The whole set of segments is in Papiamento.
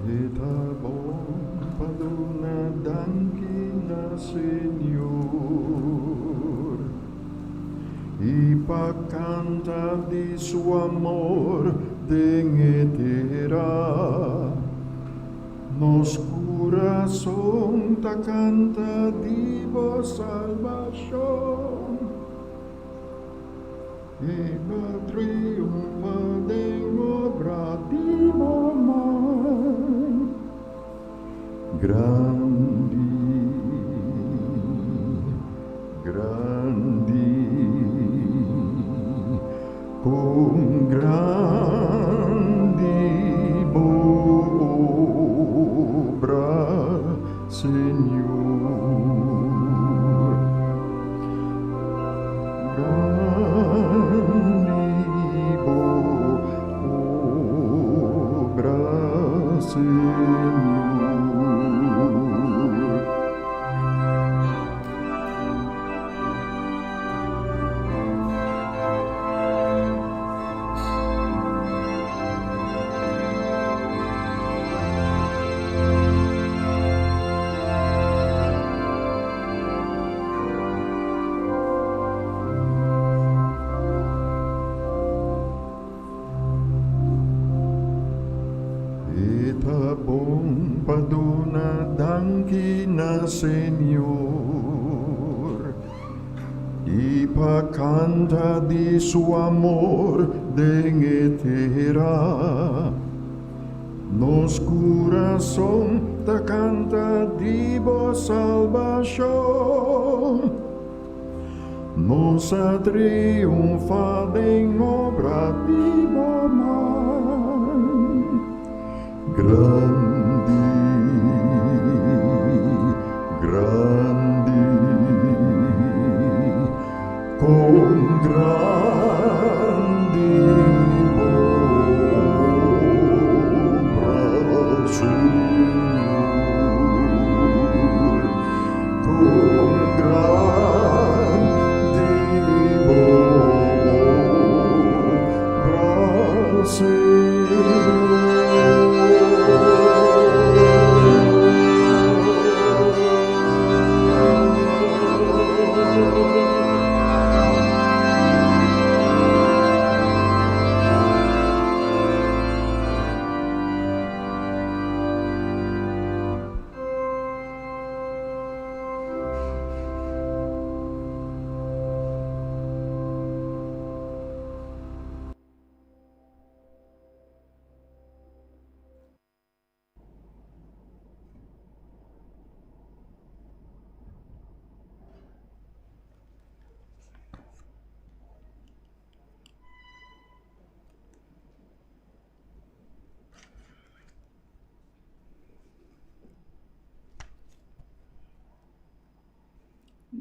E ta bon pa duna danki na Señor i pa kanta di su amor den e tera. Nos kurason ta kanta di bo salbashon. E ta triunfa den obra di bo man. Grandi, grandi, con grandi bo obra, Señor. Grandi bo obra, Señor. E ta bon pa duna danki na Señor i pa kanta di su amor den e tera. Nos kurason ta kanta di bo salbashon. Nos a triunfá den obra di bo man. Grandi, grandi, con grandi bo obra, Señor, con grandi bo obra, Señor.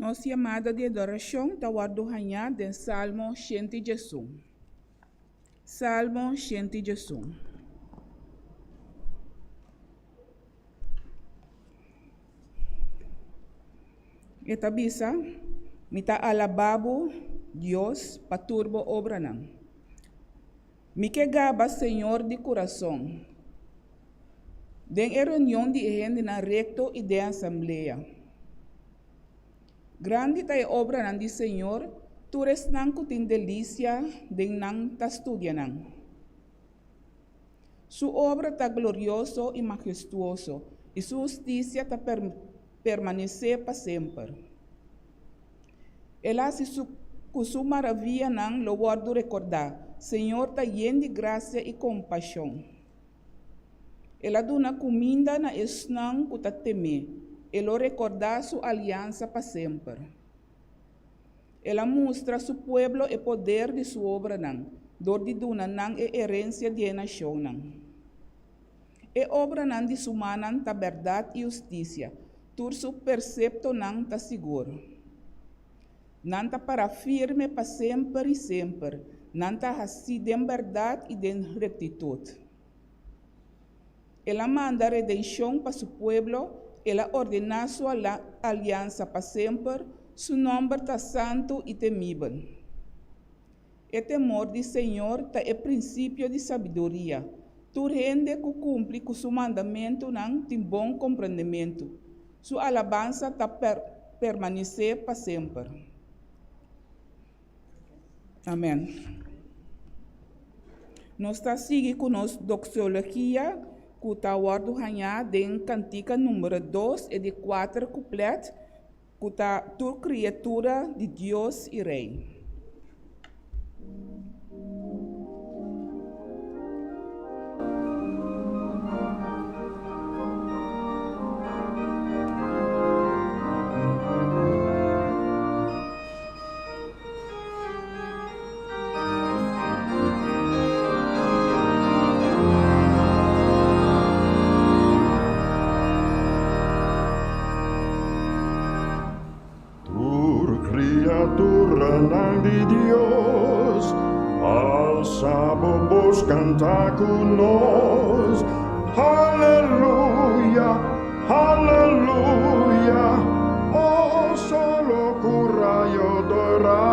Nos yamada di adorashon ta wòrdu hañá den Salmo 101. Salmo 101. E ta bisa, Mi ta alabá bo, Dios, pa tur bo obranan. Mi ke gaba Señor di kurason den e reunion di e hendenan rekto i den asamblea. Grandi ta e obranan di Señor, tur esnan ku tin delisia den nan ta studia nan. Su obra ta glorioso i mahestuoso, i su hustisia ta permanesé pa semper. El a hasi su ku su maravianan lo wòrdu rekordá. Señor ta yen di grasia i kompashon. El a duna kuminda na esnan ku ta tem'é. E lo rekordá su aliansa pa semper. El a mustra su pueblo e poder di su obranan dor di duna nan e herensia di e nashonnan. E obranan di su mannan ta bèrdat i hustisia, tur su perseptonan ta sigur. Nan ta para firme pa semper i semper, nan ta hasí den bèrdat i den rektitut. El a manda redenshon pa su pueblo, el a ordená su aliansa pa semper, su nòmber ta santu i temibel. E temor di señor ta e prinsipio di sabiduria. Tur hende ku kumpli ku su mandamentunan tin bon komprendementu. Su alabansa ta permanesé pa semper. Amèn. Nos ta sigui ku nos doxologia ku ta wòrdu hañá den Kantika numero dos e di kuater kuplèt ku ta Tur kriatura di Dios i Rei. Tur kriaturanan di Dios, alsa bo bos kanta ku nos, Haleluya, haleluya, o solo ku rayo dorá,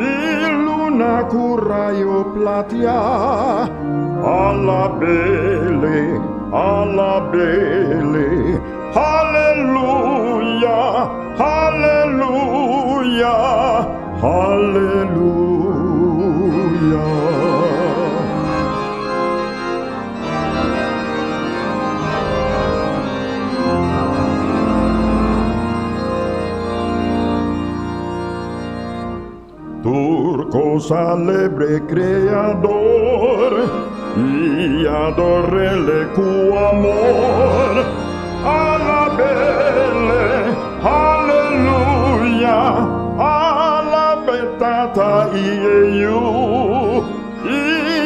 i luna ku rayo platiá, alab'Ele, alab'Ele. Haleluya, haleluya, haleluya. Tur kos alebre Kreador i ador'Ele ku amor. Alab'Ele, haleluya, alab'e Tata i e Yu i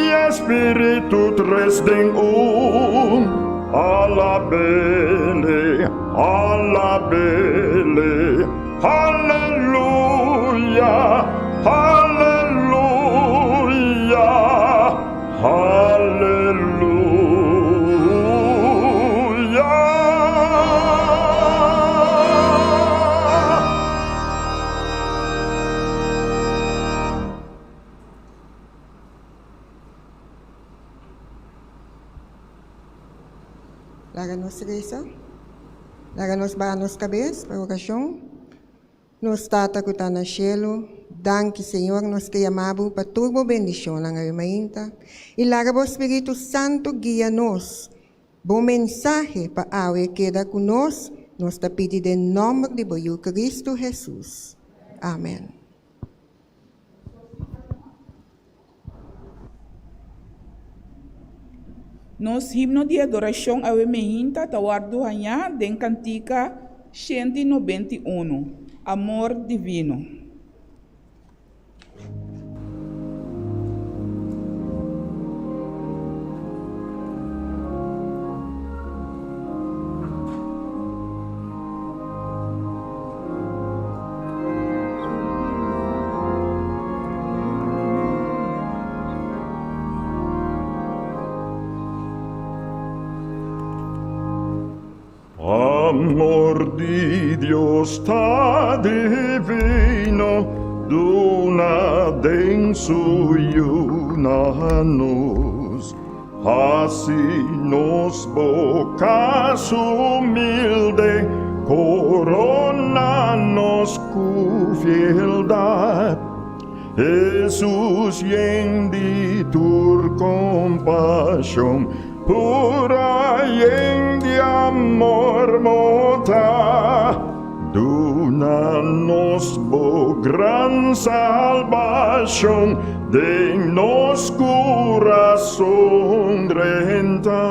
e Spiritu tres den un. Alab'Ele, alab'Ele. Haleluya, haleluya, haleluya. Laga nos resa. Laga nos baha nos kabes pa orashon. Nos Tata ku ta na shelu, danki Señor nos ke yama bo pa tur bo bendishonnan awe mainta i laga bo Spiritu Santu guia nos. Bo mensahe pa awe keda ku nos, nos ta pidi den nòmber di bo Yu Kristu Hesus. Amen. Nos himno di adorashon awe meinta ta wòrdu hañá den Kantika 191, Amor Divino. Amor di Dios ta divino, duna den su Yu na nos. Hasi nos boca humilde, corona nos cu fieldad. Jesus yen di tur compasion, pura yen di amor mota. Duna nos bo gran salbashon den nos kurason drenta.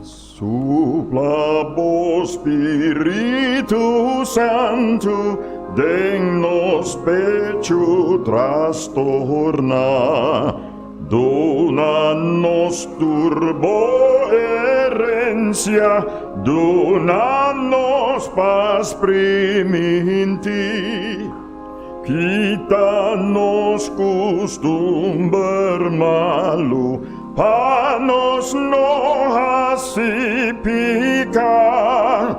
Supla bo Spiritu Santu den nos pechu trastorna. Duna nos tur bo herencia, duna nos pas primintí. Kita nos custumber malu, pa nos no haci pica.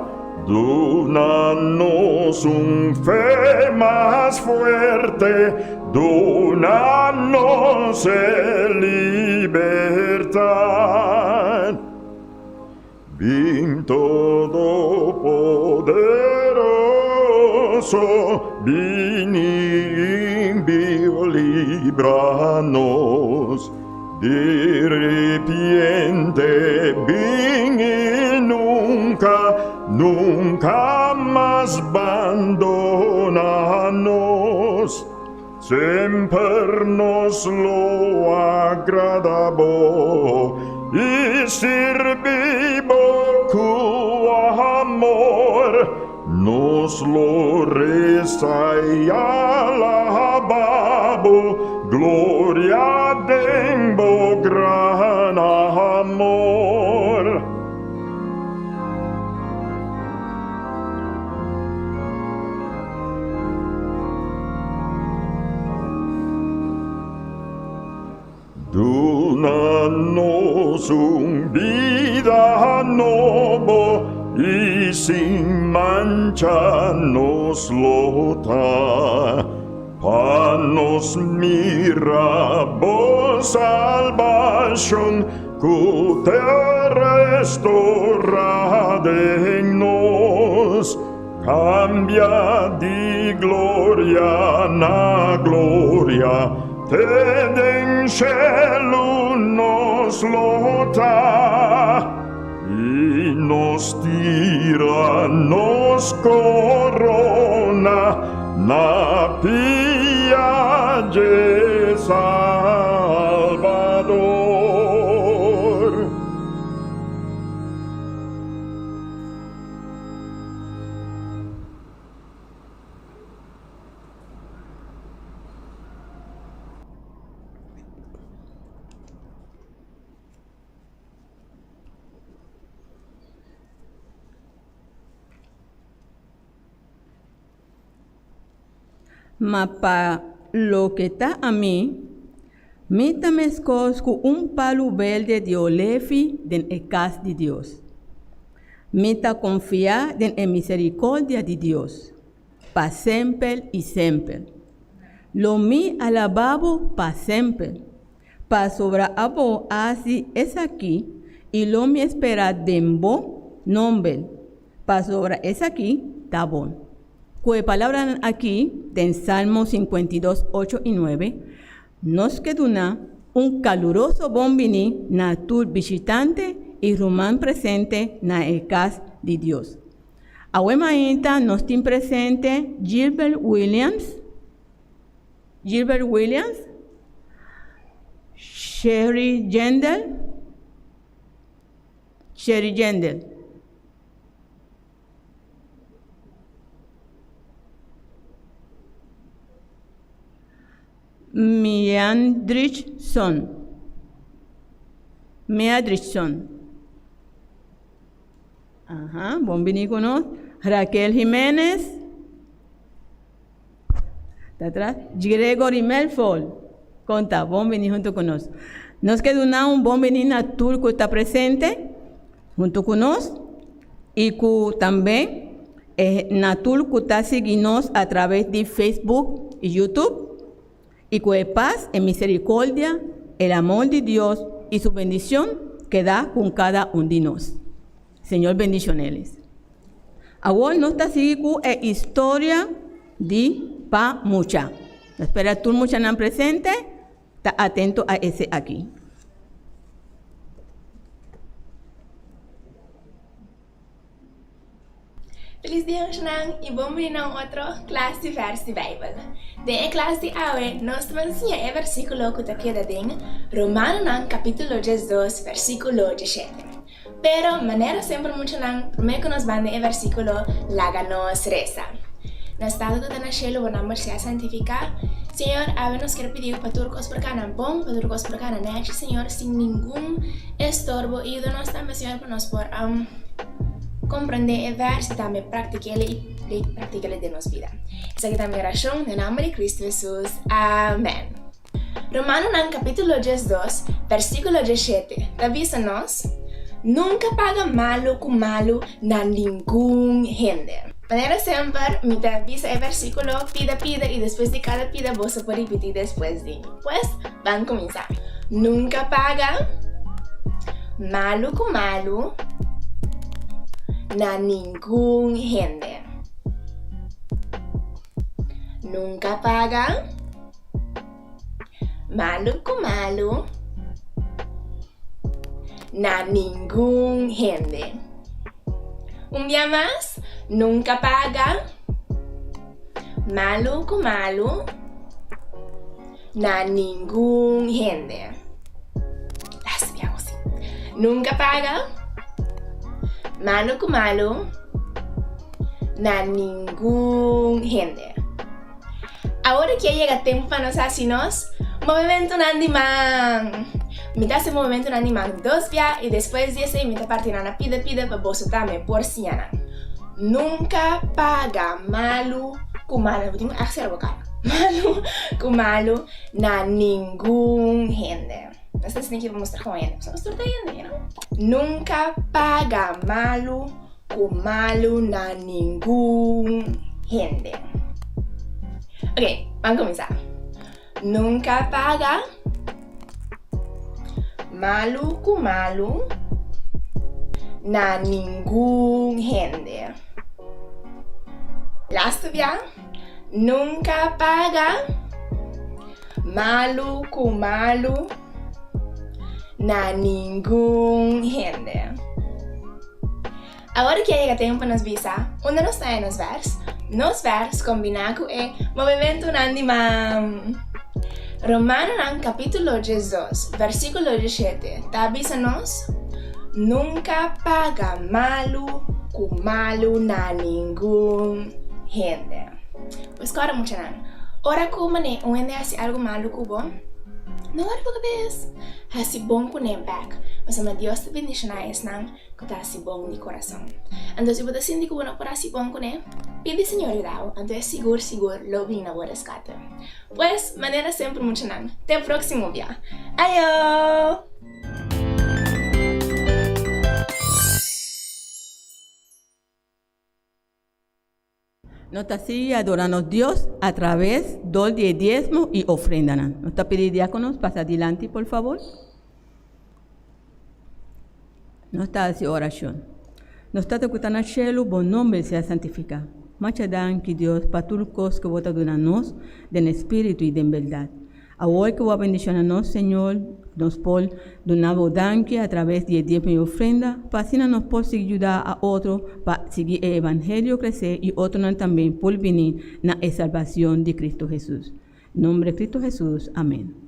Duna nos un fe mas fuerte, duna nos e libertad. Bin Todopoderoso, bini bin libra nos. Di ripiente bin i nunka, nunka mas bandona nos. Semper nos lo agrada bo i sirbi bo ku amor. Nos lo resa i alaba bo gloria den bo gran amor. Duna nos un bida nobo i sin mancha nos lo ta, pa nos mira bo salbashon ku ta restorá den nos. Cambia di gloria na gloria, te den shelu nos lo ta. I nos tira nos corona na pia dje Salbador. Ma pa loke ta ami, mi ta meskos ku un palu berde di olefi den e kas di Dios. Mi ta konfia den e miserikordia di Dios pa semper i semper. Lo mi alabá bo pa semper, pasobra abo a hasi esaki i lo mi spera den bo nomber, pasobra esaki ta bon. Ku e palabranan akí den Salmo 52, 8 i 9, nos ke duna un kaluroso bon biní na tur bishitante i ruman presente na e kas di Dios. Awe mainta nos tin presente Gilbert Williams, Gilbert Williams, Sherry Jendel, Sherry Jendel. Meandrichson, Meadrichson. Aha, bon bini ku nos. Raquel Jimenez. Ta atras. Gregory Melfol. Konta, bon bini huntu ku nos. Nos ke duna un bon bini na tur ku ta presente huntu ku nos i ku tambe e na tur ku ta sigui nos a traves di Facebook i YouTube. I ku e pas, e misericordia, el amor di Dios i su bendicion keda ku kada un di nos. Señor bendicioneles. Awor nos ta sigui ku e historia di pa mucha. Ta spera tur muchanan presente ta atento a ese aki. Felis dia muchanan i bon bini na un otro klas di vèrs di Beibel. Den e klas di awe nos ta ban siña e versíkulo ku ta keda den Romanonan kapítulo 12 versíkulo 17. Pero manera semper muchanan, promé ku nos ban den e versíkulo laga nos resa. Nos Tata ku ta na shelu, bo nòmber sea santifiká. Señor, awe nos kier pidi bo pa tur kos por kana bon, pa tur kos por kana nèchi, Señor, sin ningun estorbo. I yuda nos tambe, Señor, pa nos por Comprende e vers y tambe practiquele y practiquele den nos bida. Esaki ta mi oracion den nomber di Cristo Jesus. Amen. Romanonan capitulo 12, versiculo 17 ta bisa nos, Nunka paga malu ku malu na ningun hende. Manera semper, mi ta bisa e versíkulo pida pida i despues di kada pida boso por ripití despues di mi. Pues, ban kuminsá. Nunka paga malu ku malu na ningun hende. Nunka paga malu ku malu na ningun hende. Un bia mas, nunka paga malu ku malu na ningun hende. Laatste bia awo si. Nunka paga malu ku malu na ningun hende. Awor aki a yega tempu pa nos hasi nos movimentunan di man. Mi ta hasi movimentunan di man dos bia i despues di esei mi ta parti nan na pida pida pa boso tambe por siña nan. Nunka paga malu ku malu, bo tin ku ègt sera bo kara, malu ku malu na ningun hende. Nos ta sinti ki bo mustra kon hende, pasobra nos tur ta hende, you know. Nunka paga malu ku malu na ningun hende. Ok, ban kuminsá. Nunka paga malu ku malu na ningun hende. Lastu bia, nunka paga malu ku malu na ningun hende. Awor ki a yega tempu pa nos bisa unda nos ta haña nos vèrs, nos vèrs kombiná ku e movimentunan di man. Romanonan kapítulo 12, versíkulo 17 ta bisa nos, Nunka paga malu ku malu na ningun hende. Pues kòrda muchanan, ora ku manera un hende hasi algu malu ku bo, no wòrdu bo kabes, hasi bon kuné bèk, pasobra Dios ta bendishoná esnan ku ta hasi bon di kurason. Anto si bo ta sinti ku bo no por hasi bon kuné, pidi Señor yuda bo, anto e sigur sigur lo bini na bo reskate. Pues, manera semper muchanan, te próksimo bia. Ayo! Nos ta sigui adora nos Dios a traves dor di e diesmo i ofrendanan. Nos ta pidi diákonos pasa dilanti, por fabor. Nos ta hasi orashon. Nos Tata ku ta na shelu, bo nomber sea santifiká. Masha danki, Dios, pa tur kos ku bo ta duna nos den espíritu i den bèrdat. Awor ku bo a bendishona nos, Señor, nos por duna bo danki a traves di e diezmo i ofrenda, pa asina nos por sigui yuda a otro pa sigui e evangelio krese i otronan tambe por bini na e salbacion di Cristo Jesus. Nombre Cristo Jesus. Amen.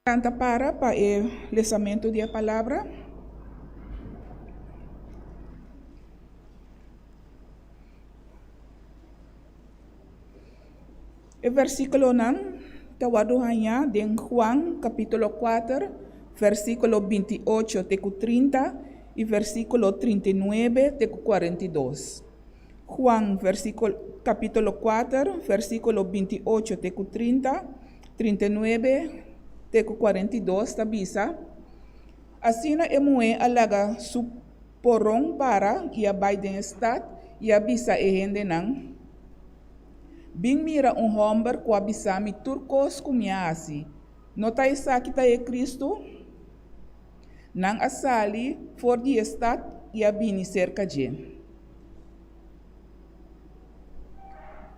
Lanta para pa e lesamentu di e palabra. E versíkulonan ta wòrdu hañá den Juan kapítulo kuater, versíkulo binti ocho te ku 30 i versíkulo 39 te ku 42. Juan versíkulo kapítulo 4, versíkulo 28 te ku 30, 39 te ku 42 ta bisa, Asina e muhé a laga su poron para i a bai den e stat i a bisa e hendenan, Bin mira un hòmber ku a bisa mi tur kos ku mi a hasi. No ta esaki ta e Kristu? Nan a sali for di e stat i a bini serka dje.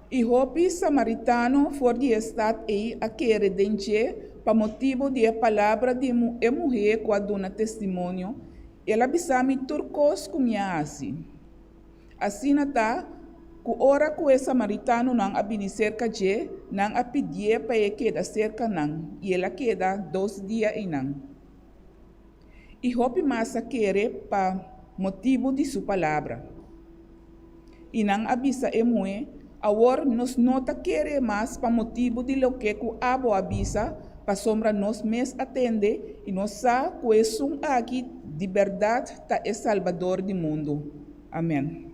I hopi samaritano for di e stat ei a kere den dje pa motibu di e palabra di e muhé ku a duna testimonio, El a bisa mi tur kos ku mi a hasi. Asina ta, ku ora ku e samaritanonan a bini serka dje, nan a pidié pa e keda serka nan, i el a keda dos dia einan. I hopi mas a kere pa motibu di su palabra. I nan a bisa e muhé, Awor nos no ta kere mas pa motibu di loke ku abo a bisa, pasobra nos mes a tende i nos sa ku esun aki di bèrdat ta e Salbador di mundu. Amèn.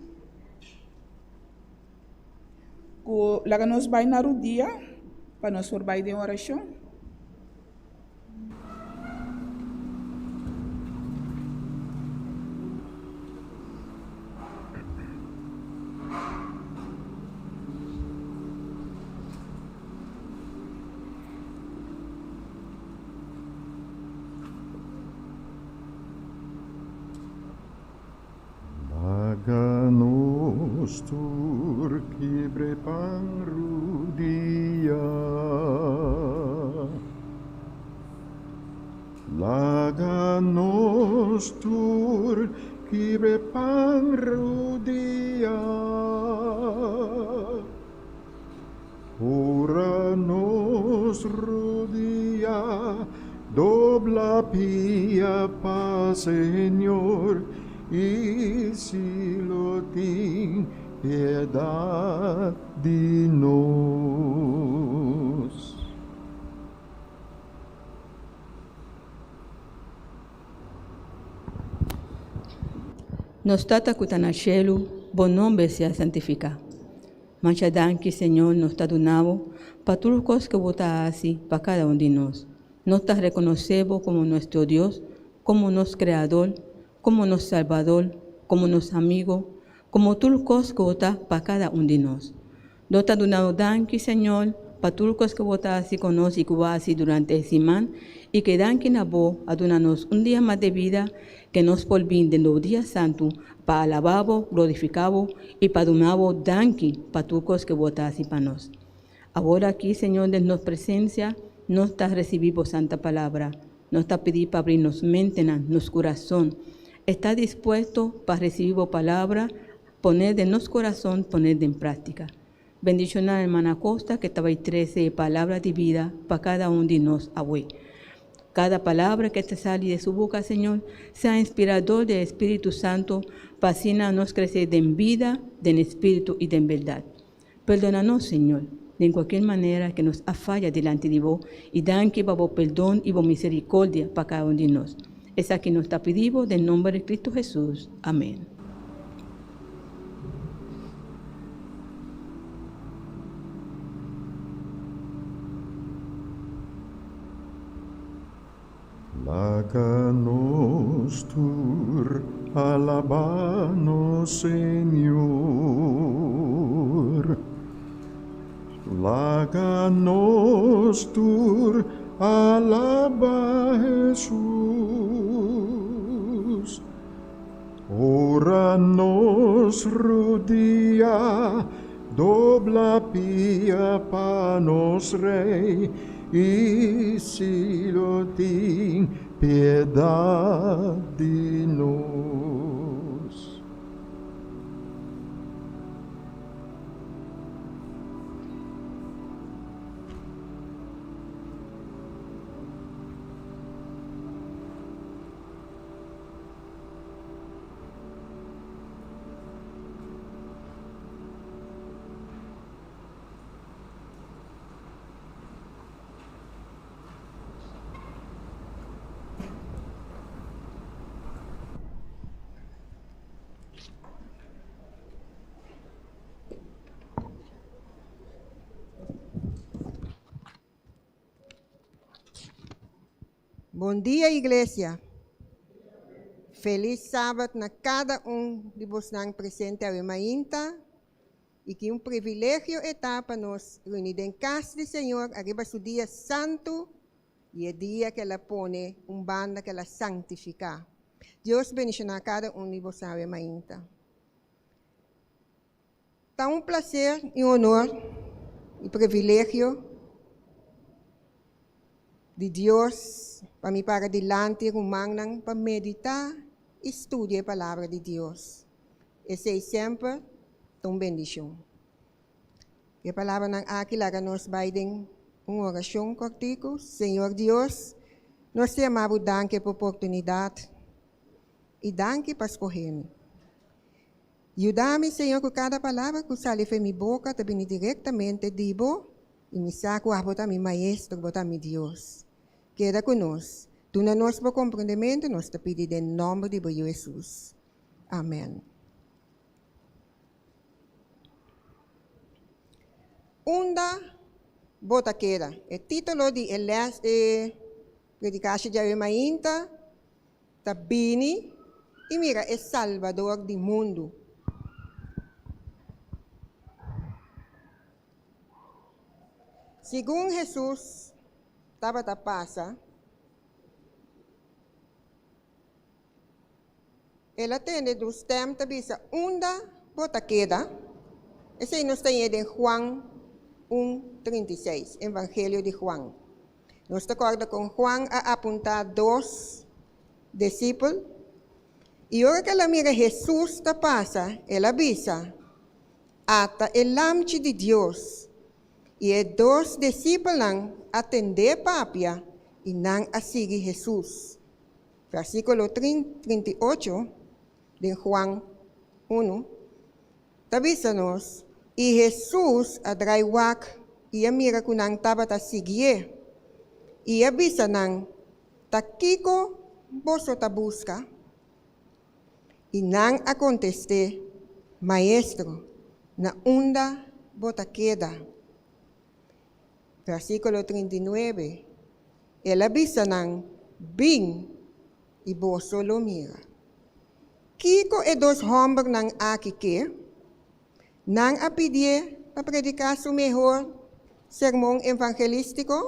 Ku laga nos bai na rudia pa nos por bai den orashon. Laga nos tur kibre pan rudia. Laga nos tur kibre pan rudia. Ora nos rudia dobla pia pa Señor i si lo tin piedad di nos. Nos Tata ku ta na shelu, bo nomber sea santifiká. Masha danki Señor nos ta duna bo pa tur kos ku bo ta hasi pa kada un di nos. Nos ta rekonosé bo komo nuestro Dios, komo nos Kreador, komo nos Salbador, komo nos amigo, komo tur kos ku bo ta pa kada un di nos. Nos ta duna bo danki Señor pa tur kos ku bo ta hasi ku nos i ku bo a hasi durante e siman i ke danki na bo a duna nos un dia mas de bida ke nos por bin den bo dia santu pa alabá bo, glorifiká bo i pa duna bo danki pa tur kos ku bo ta hasi pa nos. Awor aki, Señor, den nos presensia, nos ta risibí bo santa palabra. Nos ta pidi pa abri nos mentenan, nos kurason. Esta dispuesto pa risibí bo palabra, poné den nos kurason, poné den práktika. Bendishoná hermana Acosta ke ta bai trese e palabra di bida pa kada un di nos awe. Kada palabra ke ta sali de su boka, Señor, sea inspirador di e Spiritu Santo pa asina nos krese den bida, den espiritu i den bèrdat. Perdona nos, Señor, den kualkier manera ke nos a faya dilanti di Bo i danki pa Bo perdon i Bo miserikordia pa kada un di nos. Esaki nos ta pidi Bo den nomber di Cristo Hesus. Amen. Laga nos tur alabá nos Señor. Laga nos tur alabá Hesus. Ora nos rudia dobla pia pa nos Rei i si lo tin piedad di nos. Bon dia, iglesia. Felis sabat na kada un di bosnan presente awe mainta. I ki un privilegio e ta pa nos reuní den kas di Señor ariba su dia santu i e dia ku el a pone un banda ku el a santifiká. Dios bendishoná kada un di bosnan awe mainta. Ta un plaser i honor i privilegio di Dios pa mi para dilanti rumannan pa meditá i studia e Palabra di Dios. Esei semper ta un bendishon. E palabranan aki laga nos bai den un orashon kòrtiku. Señor Dios, nos ta yama bo danki pa oportunidat i danki pa skohe mi. Yuda mi, Señor, ku kada palabra ku sali for mi boka ta bini direktamente di bo, i mi sa ku abo ta mi Maestro, bo ta mi Dios. Keda ku nos. Duna nos bo komprondementu, nos ta pidi den nòmber di bo Yu Hesus. Amèn. Unda bo ta keda? E título di e lès e predikashi djawe mainta ta Bini i mira e Salbador di mundu. Segun Hesus tabata pasa, el a tende un stèm ta bisa, Unda bo ta keda? Esei nos ta hañ'é den Juan un, 36, Evangelio di Juan. Nos ta kòrda kon Juan a apuntá dos disipel, i ora ku el a mira Hesus ta pasa, el a bisa, Ata e Lamchi di Dios! I e dos disipelnan a tend'é papia i nan a sigui Hesus. Versíkulo 38 den Juan unu ta bisa nos, I Hesus a drai wak i a mira ku nan tabata siguié, i a bisa nan, Ta kiko boso ta buska? I nan a kontest'é, Maestro, na unda bo ta keda? Versíkulo 39, El a bisa nan, Bin, i boso lo mira. Kiko e dos hòmbernan aki ke? Nan a pidié pa prediká su mehor sermon evangelístiko?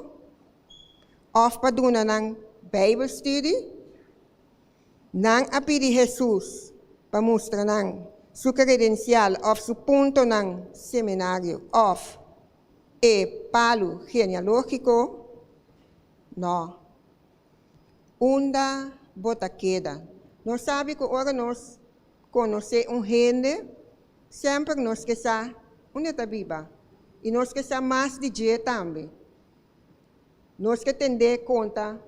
Òf pa duna nan Beibelstudi? Nan a pidi Hesus pa mustra nan su kredensial òf su puntonan seminario òf e palu genealógiko? Nò. Unda bo ta keda? Nos sabi ku ora nos konosé un hende, semper nos ke sa unda e ta biba i nos ke sa mas di dje tambe. Nos ke tend'é konta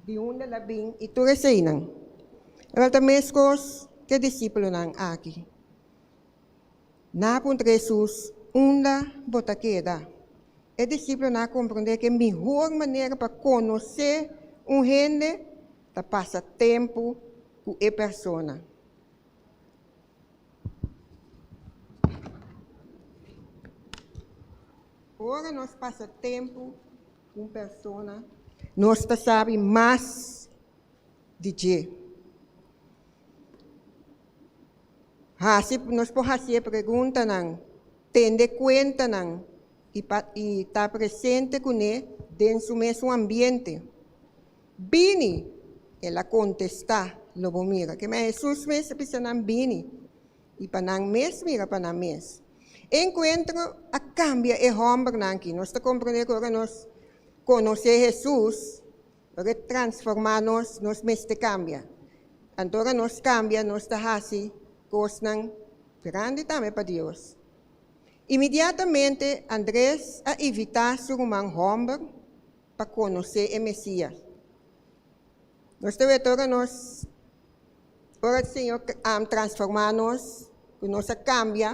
di unda el a bin i tur eseinan. El ta meskos ku e disípulonan aki. Nan a puntra Hesus, Unda bo ta keda? E disípulonan a komprondé ku e mihor manera pa konosé un hende ta pasa tempu ku e persona. Ora nos pasa tempu ku un persona, nos ta sabi mas di dje. Hasi, nos por hasi e preguntanan, tende kuentanan i pa i ta presente kuné den su mesun ambiente. Bini! El a kontestá, Lo bo mira. Ke men Hesus mes a bisa nan bini i pa nan mes mira pa nan mes. E enkuentro a kambia e hòmbernan aki. Nos ta komprendé ku ora nos konosé Hesus, Ora e transformá nos, nos mester kambia. Anto ora nos kambia, nos ta hasi kosnan grandi tambe pa Dios. Inmediatamente Andres a invitá su ruman hòmber pa konosé e Mesías. Nos ta weta ora nos, ora Señor transformá nos, ku nos a kambia,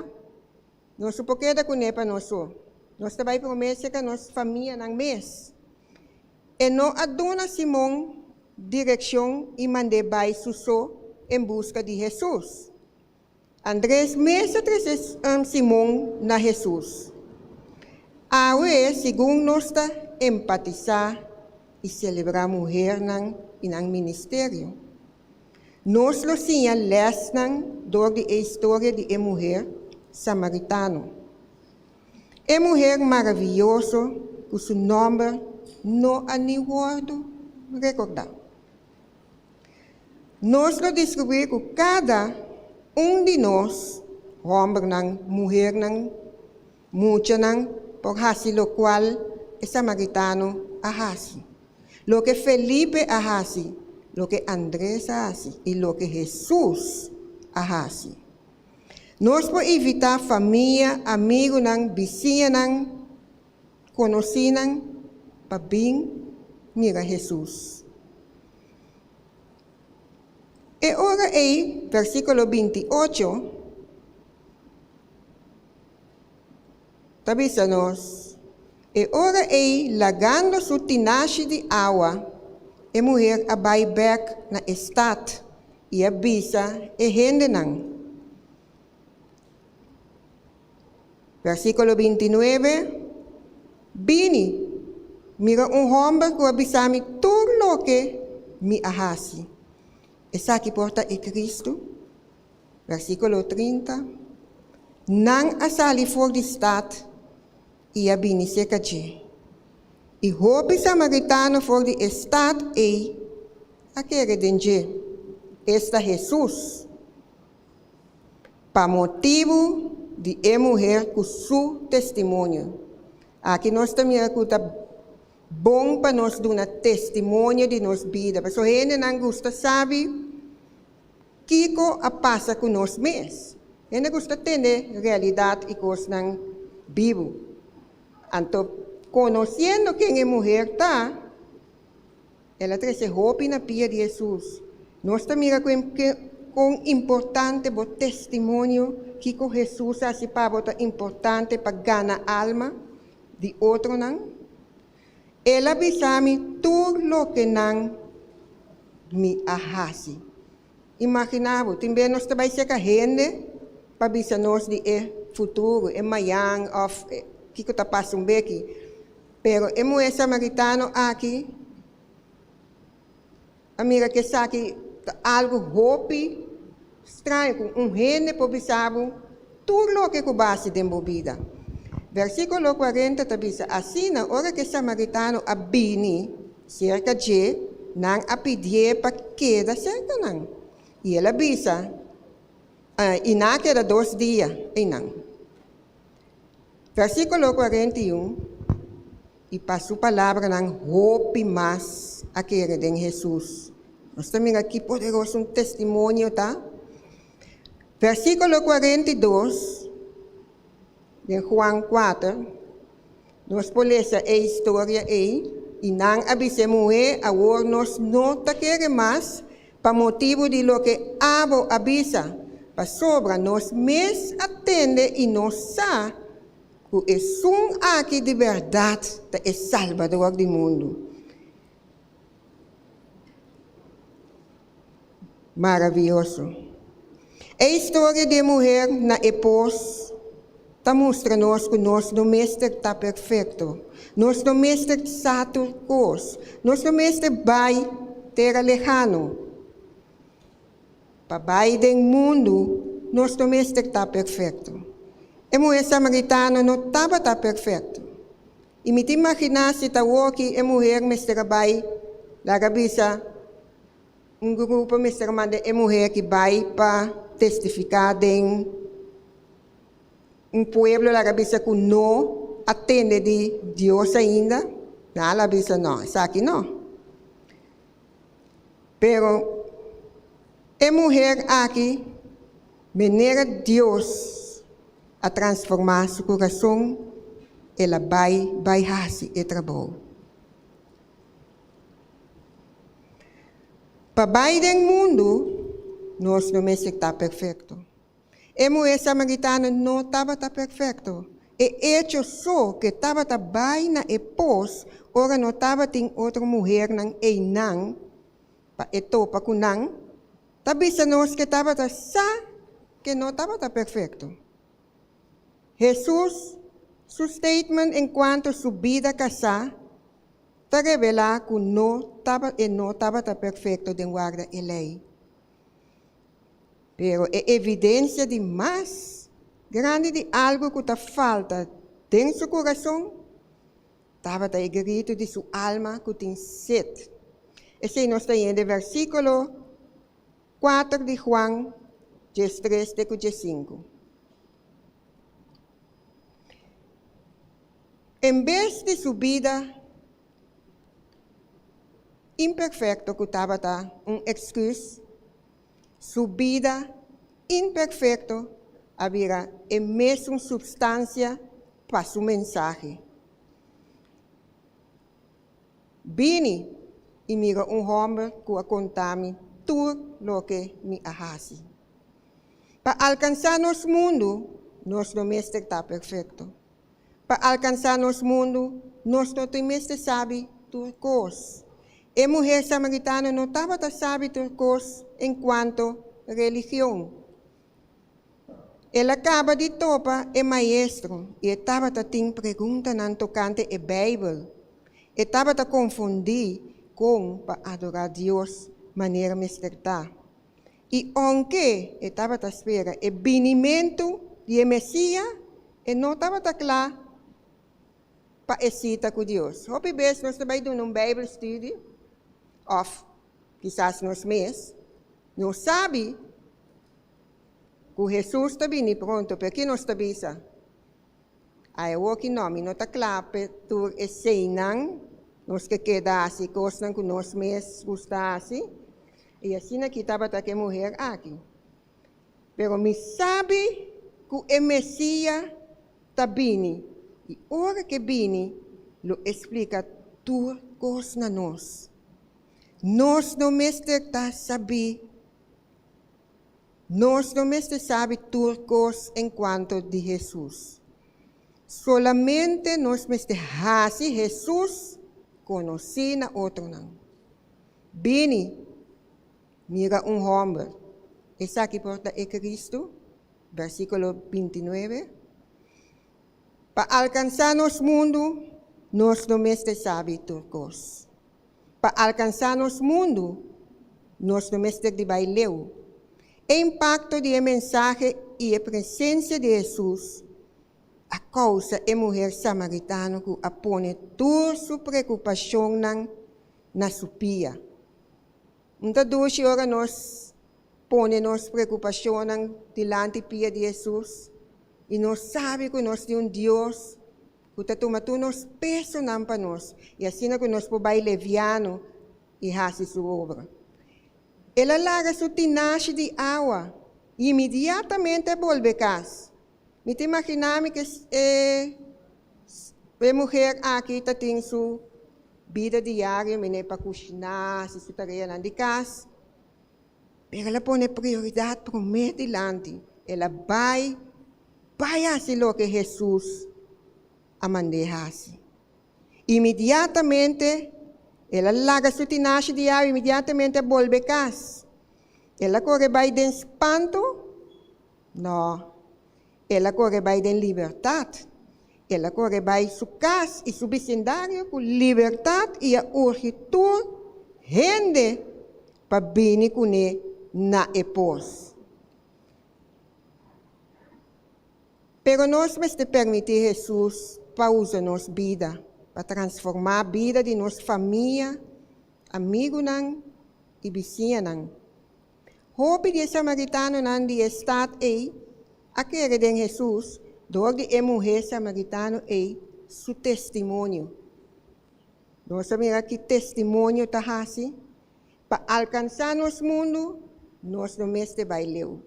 nos no por keda kuné pa nos so. Nos ta bai promé serka nos famianan mes. E no a duna Simon direkshon i mand'é bai su so en buska di Hesus. Andres mes a trese Simon na Hesus. Awe, segun nos ta empatisá. i selebrá muhernan i nan ministerio. Nos lo siña lèsnan dor di e historia di e muher samaritano. E muher maravioso ku su nòmber no a ni wòrdu rekordá. Nos lo diskubrí ku kada un di nos, hòmbernan, muhernan, muchanan, por hasi lokual e samaritano a hasi, loke Felipe a hasi, loke Andres a hasi i loke Hesus a hasi. Nos por invitá famia, amigunan, bisiñanan, konosínan pa bin mira Hesus. E ora ei, versíkulo 28 ta bisa nos, E ora ei, lagando su tinashi di awa, e muher a bai bèk na e stat i a bisa e hendenan. Versíkulo 29, Bini, mira un hòmber ku a bisa mi tur loke mi a hasi. Esaki por ta e Kristu? Versíkulo 30, Nan a sali for di stat i a bini serka dje. I hopi samaritano for di e stat ei a kere den dje, esta Hesus, pa motibu di e muher ku su testimonio. Aki nos ta mira ku ta bon pa nos duna testimonio di nos bida, pasobra hendenan gusta sabi kiko a pasa ku nos mes. Hende gusta tende realidat i kosnan bibu. Anto, konosiendo ken e muher ta, el a trese hopi na pia di Hesus. Nos ta mira kon importante bo testimonio, kiko Hesus a hasi pa bo ta importante pa gana alma di otronan. El a bisa mi tur loke nan mi a hasi. Imaginá bo, tin bes nos ta bai seka hende pa bisa nos di e futuro, e mañan òf kiko ta pasa un beki. Pero e muhé samaritano aki a mira ku esaki ta algu hopi straño, ku un hende por bisa bo tur loke ku bo hasi den bo bida. Versíkulo 40 ta bisa, Asina, ora ku e samaritano a bini serka dje, nan a pidié pa keda serka nan. I el a bisa, I nan a keda dos dia einan. Versíkulo 41, I pa su palabranan hopi mas a kere den Hesus. Nos ta mira ki poderoso un testimonio ta. Versíkulo 42 den Juan 4, nos por lesa e historia ei, I nan a bisa e muhé, Awor nos no ta kere mas pa motibu di loke abo a bisa, pasobra nos mes a tende i nos sa ku esun aki di bèrdat ta e Salbador di mundu. Maravioso! E historia di e muher na e pos ta mustra nos ku nos no mester ta perfekto. Nos no mester sa tur kos. Nos no mester bai tera lehano. Pa bai den mundu, nos no mester ta perfekto. E muher samaritano no tabata perfekto. I mi ta imaginá si ta woki e muher mester a bai laga bisa un grupo mester a manda e muher ki bai pa testifiká den un pueblo laga bisa ku no a tende di Dios ainda. Nan a bisa no, esaki no. Pero e muher aki, manera Dios a transformá su kurason, el a bai bai hasi e trabou. Pa bai den mundu, nos no mester ta perfekto. E muhé samaritano no tabata perfekto. E echo so ku e tabata bai na e pos ora no tabatin otro muhernan einan pa e topa ku nan, ta bisa nos ku e tabata sa ku e no tabata perfekto. Hesus su statement enkuanto su bida kasá. ta revelá ku no taba e no tabata perfekto den warda e lei. Pero e evidensia di mas grandi di algu ku ta falta den su kurason tabata e gritu di su alma ku tin set. Esei nos ta yende versíkulo kuater di Juan 13 te ku 15. En bes di su bida imperfekto ku tabata un èksküs, su bida imperfekto a bira e mesun supstansia pa su mensahe. Bini i mira un hòmber ku a konta mi tur loke mi a hasi. Pa alkansá nos mundu, nos no mester ta perfekto. Pa alkansá nos mundu, nos no tin mester sabi tur kos. E muhé samaritano no tabata sabi tur kos en kuanto religion. El a kaba di topa e maestro i e tabata tin preguntanan tokante e Beibel. E tabata konfundí kon pa adorá Dios manera mester ta. I ounke e tabata spera e binimentu di e Mesia, e no tabata kla pa e sita ku Dios. Hopi bes nos ta bai duna un Bijbelstudie, òf kisas nos mes no sabi ku Hesus ta bini pronto, pero ki nos ta bisa? Ai awoki no, mi no ta kla pa tur eseinan, nos ke keda hasi kosnan ku nos mes gusta hasi. I asina aki tabata ku e muher aki. Pero mi sabi ku e Mesia ta bini, i ora ku e bini, lo e splika tur kos na nos. Nos no mester ta sabí. Nos no mester sabi tur kos en kuanto di Hesus. Solamente nos mester hasi Hesus konosí na otronan. Bini, mira un hòmber. Esaki por ta e Kristu? Versíkulo 29. Pa alkansá nos mundu, nos no mester sabi tur kos. Pa alkansá nos mundu, nos no mester di bai leu. E impakto di e mensahe i e presensia di Hesus a kousa e muher samaritano ku a pone tur su preokupashonnan na su pia. Un ta dushi ora nos pone nos preokupashonnan dilanti pia di Hesus i nos sabi ku nos tin un Dios ku ta tuma tur nos pesonan pa nos i asina ku nos por bai leviano i hasi su obra. El a laga su tinashi di awa i inmediatamente a bolbe kas. Mi ta imaginá mi ku e e muher aki ta tin su bida diario, mene pa kushiná, hasi su tareanan di kas, pero el a pone prioridat promé dilanti. El a bai bai hasi loke Hesus a mand'é hasi. Inmediatamente el a laga su tinashi di awa, inmediatamente a bolbe kas. El a kore bai den spantu? No, el a kore bai den libertat. El a kore bai su kas i su bisindario ku libertat i a urgi tur hende pa bini kuné na e pos. Pero nos mester permití Hesus pa usa nos bida pa transformá bida di nos famia, amigunan i bisiñanan. Hopi di e samaritanonan di e stat ei a kere den Hesus dor di e muhé samaritano ei su testimonio. Nos a mira ki testimonio ta hasi pa alkansá nos mundu, nos no mester bai leu.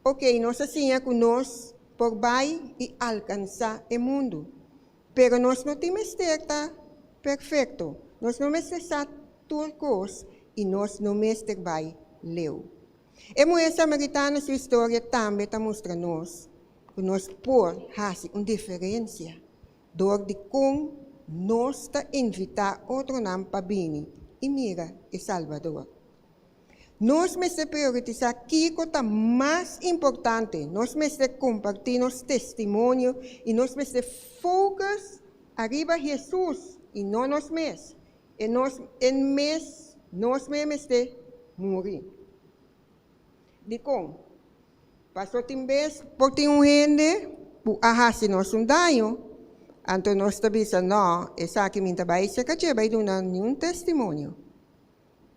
Ok, nos a siña ku nos por bai i alkansá e mundu, pero nos no tin mester ta perfekto, nos no mester sa tur kos i nos no mester bai leu. E muhé samaritano su historia tambe ta mustra nos ku nos por hasi un diferensia dor di kon nos ta invitá otronan pa bini i mira e Salbador. Nos mester prioritisá kiko ta mas importante, nos mester kompartí nos testimonio i nos mester focus. ariba Hesus i no nos mes. E nos en mes, nos mes mester muri. Dikon? Paso tin bes por tin un hende ku a hasi nos un daño, anto nos ta bisa, No, esaki mi ta bai serka dje bai duna niun testimonio.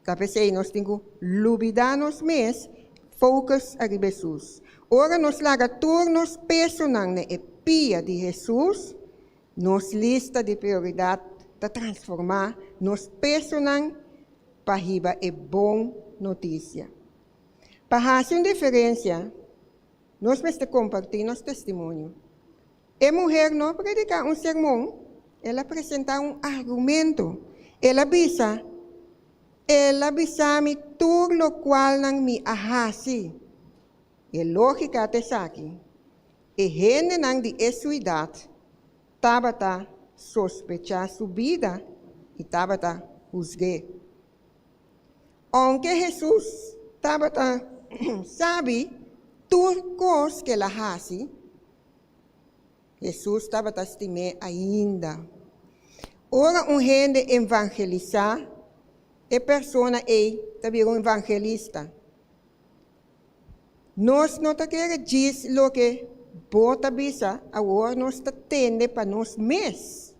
Ta p'esei nos tin ku lubidá nos mes, focus ariba Hesus. Ora nos laga tur nos pesonan na e pia di Hesus, nos lista di prioridat ta transformá nos pesonan pa hiba e bon notisia. Pa hasi un diferensia, nos mester kompartí nos testimonio. E muher no a prediká un sermon, el a presentá un argumento. El a bisa, El a bisa mi tur lokualnan mi a hasi. E lógika ta esaki, E hendenan di e suidat tabata sospechá su bida i tabata husg'é. Ounke Hesus tabata sabi tur kos ku el a hasi, Hesus tabata stim'é ainda. Ora un hende evangelisá, e persona ei ta bira un evangelista. Nos no ta kere djis loke bo ta bisa, awor nos ta tende pa nos mes.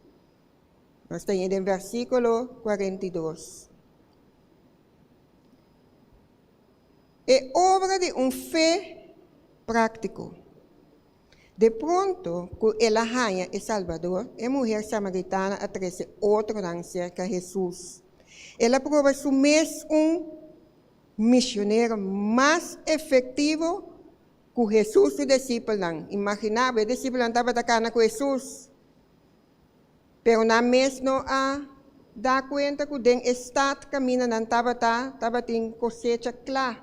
Nos ta yendo den versíkulo 42. E obra di un fe práktiko. De pronto ku el a haña e Salbador, e muher samaritana a trese otronan serka Hesus. El a proba su mes un misionero mas efektivo ku Hesus su disipelnan. Imaginá bo, e disipelnan tabata kana ku Hesus, pero nan mes no a da kuenta ku den e stat kaminda nan tabata, tabatin kosecha kla.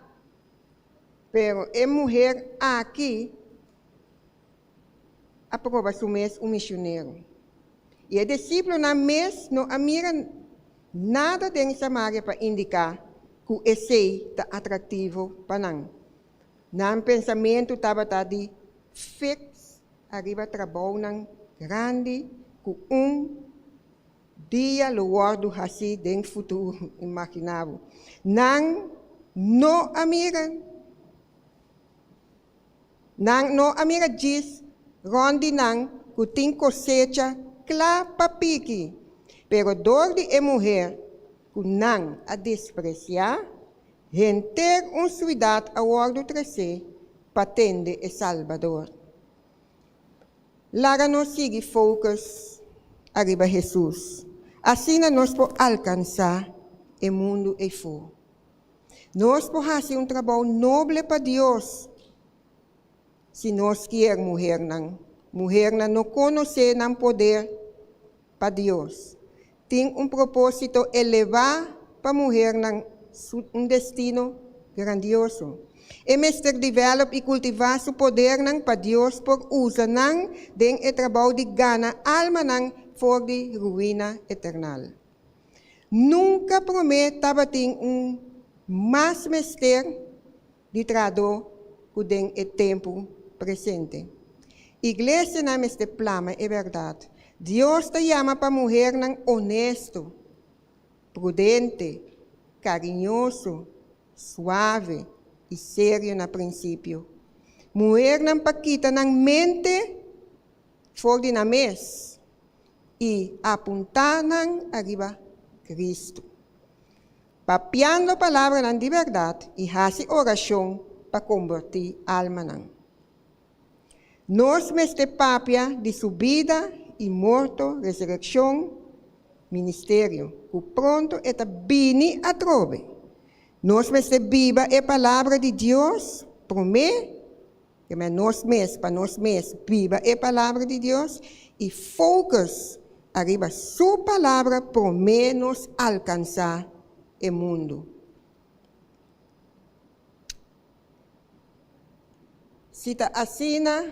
Pero e muher aki a proba su mes un misionero. I e disipelnan mes no a mira nada den Samaria pa indiká ku esei ta atraktivo pa nan. Nan pensamentu tabata di fix ariba trabounan grandi ku un dia lo wòrdu hasí den futuro. Imaginá bo. Nan no a mira. Nan no a mira djis rònt di nan ku tin kosecha kla pa piki, pero dor di e muher ku nan a despresiá, henter un suidat a wòrdu tresé pa tende e Salbador. Laga nos sigui focus ariba Hesus, asina nos por alkansá e mundu eifó. Nos por hasi un trabou noble pa Dios si nos kier, muhernan. Muhernan no konosé nan poder pa Dios. Tin un propósito elevá pa muhernan, su un destino grandioso. E mester develop i kultivá su podernan pa Dios por usa nan den e trabou di gana almanan for di ruina eternal. Nunka promé tabatin un mas mester di trahadó ku den e tempu presente. Iglesianan mester plama e bèrdat. Dios ta yama pa muhernan onesto, prudente, kariñoso, suave i serio na prinsipio. Muhernan pa kita nan mente for di nan mes i apuntá nan ariba Kristu. Papiando palabranan di bèrdat i hasi orashon pa kombertí almanan. Nos mester papia di su bida i morto, resurekshon, ministerio, ku pronto e ta bini atrobe. Nos mester biba e palabra di Dios promé Ke men nos mes pa nos mes biba e Palabra di Dios i focus ariba Su Palabra promé nos alkansá e mundu. Si ta asina,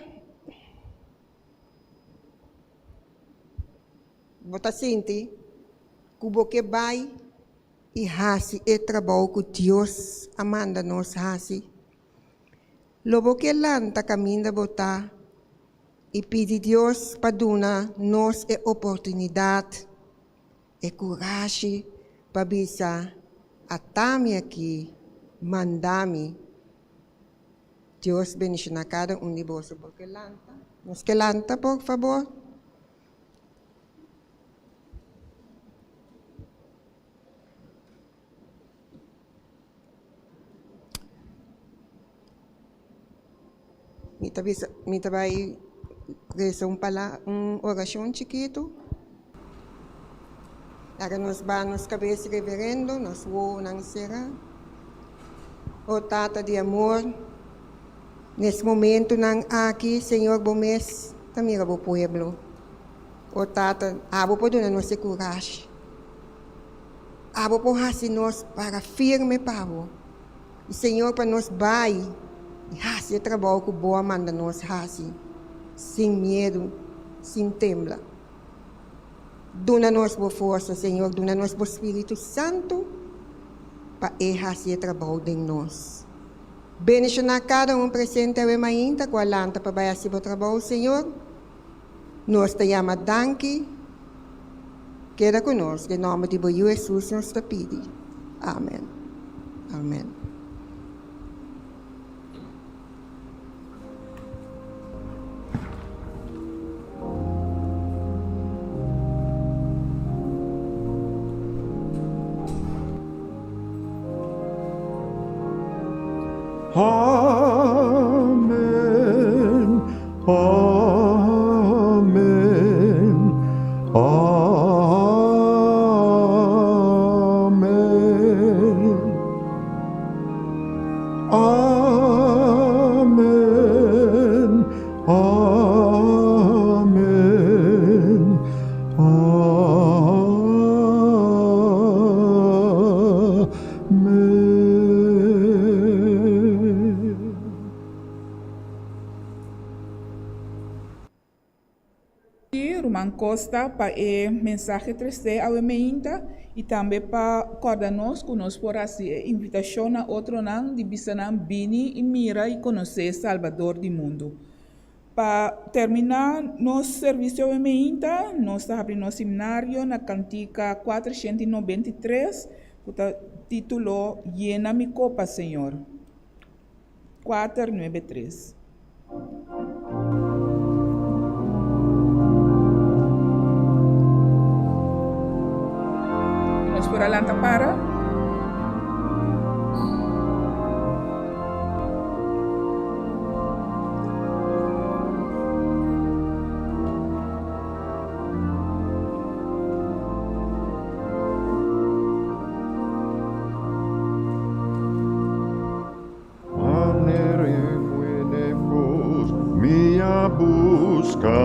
bo ta sinti ku bo ke bai i hasi e trabou ku Dios a manda nos hasi? Lo bo ke lanta kaminda bo ta I pidi Dios pa duna nos e oportunidat, e kurashi pa bisa, Ata mi aki, manda mi. Dios bendishoná kada un di boso. Bo ke lanta? Nos ke lanta, por fabor? Mi ta bisa, mi ta bai resa un pala, un orashon chikitu. Laga nos baha nos kabes reverendo, nos wowonan sera. O Tata di amor, nes momentunan aki, Señor, Bo mes ta mira Bo pueblo. O Tata, abo por duna nos e kurashi. Abo por hasi nos para firme pa Bo. I Señor pa nos bai i hasi e trabou ku Bo a manda nos hasi, sin miedu, sin tembla. Duna nos Bo forsa, Señor, duna nos Bo Spiritu Santu pa e hasi e trabou den nos. Bendishoná kada un presente awe mainta ku a lanta pa bai hasi Bo trabou, Señor. Nos ta yama danki. Keda ku nos. Den nòmber di bo Yu Hesus nos ta pidi. Amen. Amen. Amen, amen, amen. Amen, amen, amen. Ruman Costa pa e mensahe trese awe meinta y tambe pa corda nos cu nos por haci e invitacion na otronan di bisa nan bini y mira y conoce Salbador di mundo. Pa termina nos servicio awe meinta nos ta habri nos himnario na cantica 493 cu ta titulo Yena mi copa, Señor. 493. Nos por a lanta para. Manera e kos mi a buska,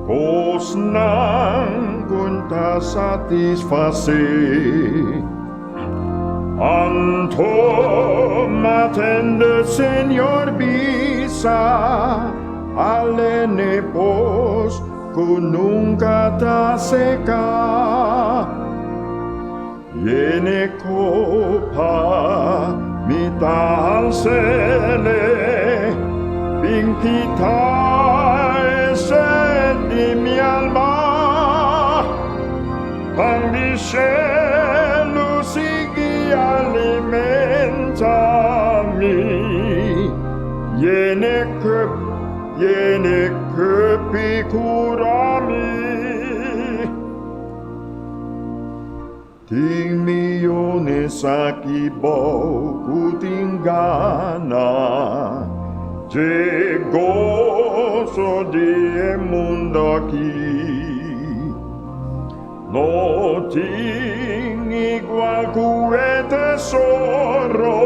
kosnan ku ta satisfasé. Anto m'a tende Señor bisa, Alene pos ku nunka ta seka. Yene kopa mi ta alsele, bin kita e sed di mi alma. Pan di shelu sigui alimenta mi. Yene cup, yene cup i cura mi. Tin miyones aki bou ku tin gana dje goso di e mundu aki. No tin igual ku e tesoro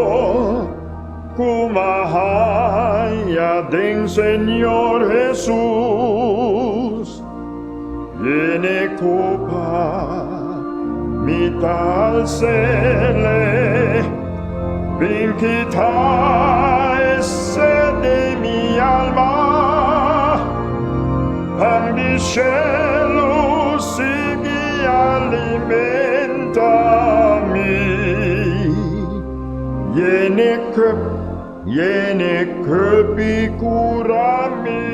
ku m'a haña den Señor Hesus. Yene kopa mi ta alsele, bin kita e sed di mi alma. Pan di shelu sigui alimenta mi. Yene cup, yene cup i cura mi.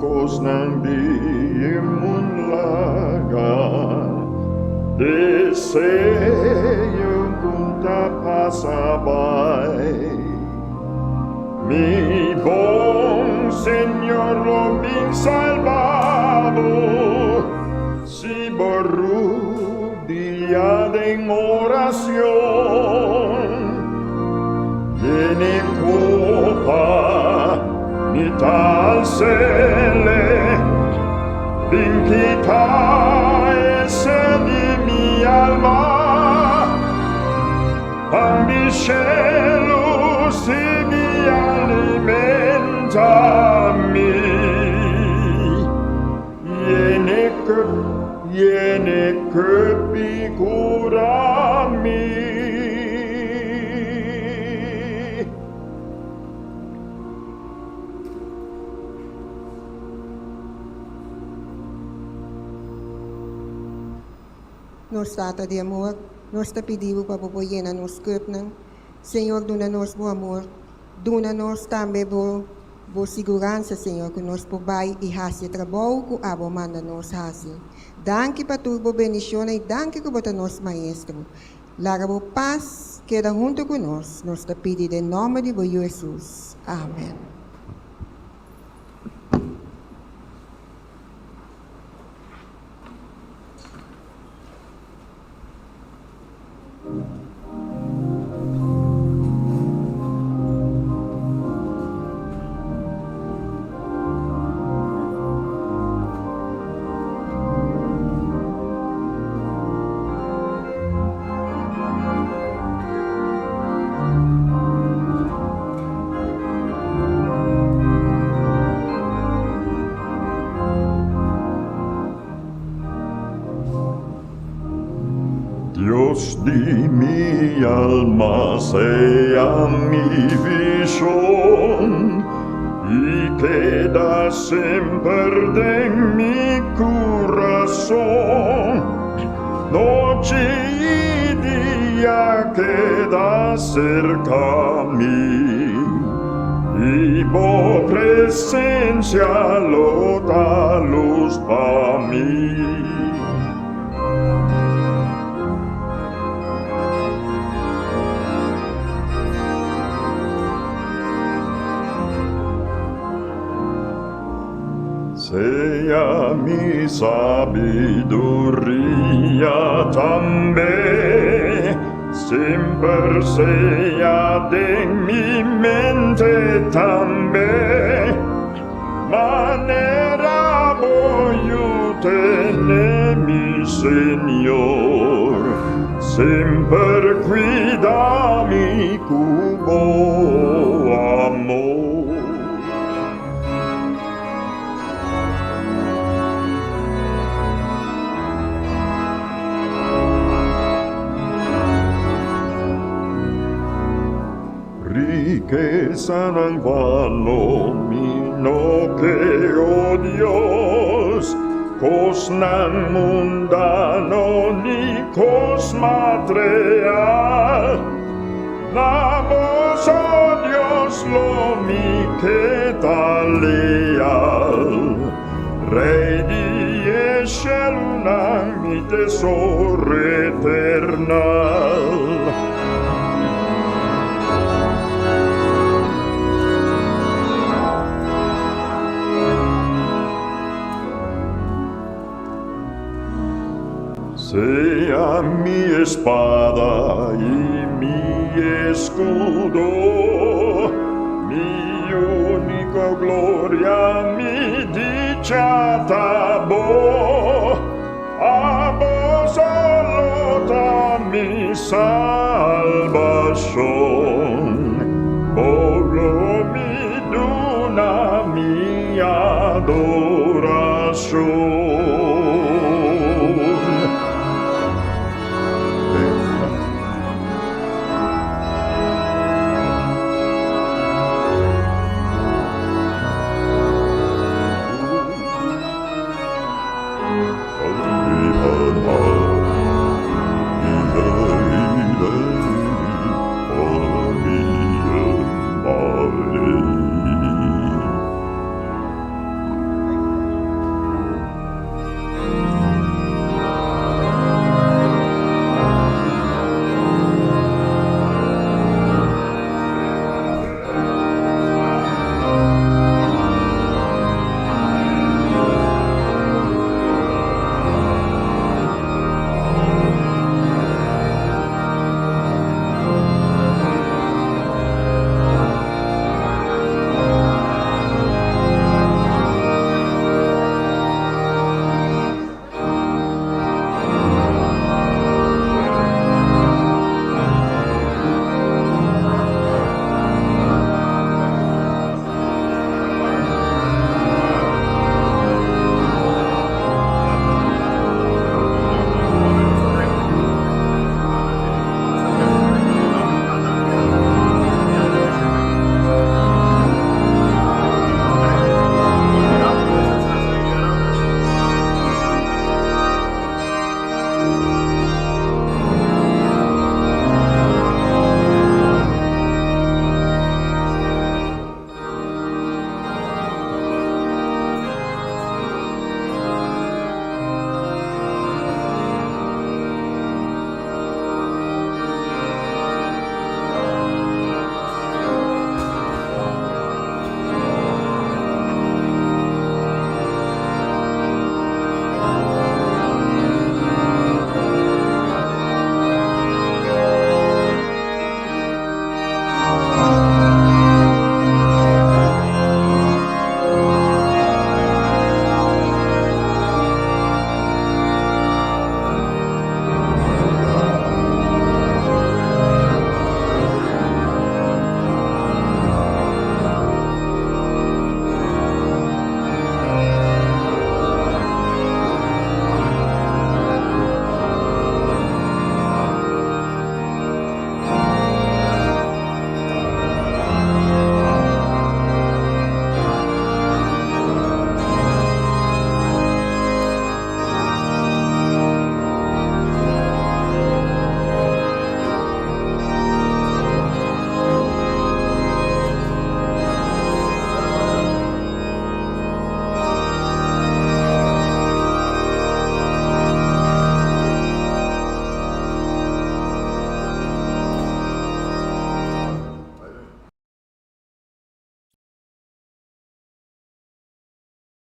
Kosnan di e mundu laga, Deseo ku ta pasa bai. Mi bon Señor lo bin salba bo, Si bo rudia den oracion. Yene copa mi ta alcele, Bin kita e sed di mi alma, Pan di cielo sigui alimenta mi. Yene cup, yene cup i cura mi. Nos Tata di amor, nos ta pidi Bo pa Bo por yena nos cupnan. Señor, duna nos Bo amor. Duna nos tambe Bo Bo siguransa, Señor, ku nos por bai i hasi e trabou ku Abo manda nos hasi. Danki pa tur Bo bendishonnan i danki ku Bo ta nos Maestro. Laga Bo pas keda huntu ku nos, nos ta pidi den nòmber di Bo Yu Hesus. Amen. Dios di mi alma sea mi vision i keda semper den mi kurason. Nochi i dia keda serka mi i bo presensia lo ta lus pa mi. Sea mi sabiduria tambe, semper sea den mi mente tambe. Manera bo yu tene mi Señor, semper cuida mi cu bo amor. Rikesanan vano mi no ke, o Dios, kosnan mundano ni kos material. Na bo so, Dios, lo mi keda leal. Rei di e shelunan, mi tesoro eternal. Sea mi espada i mi escudo, mi único gloria, mi dicha ta bo.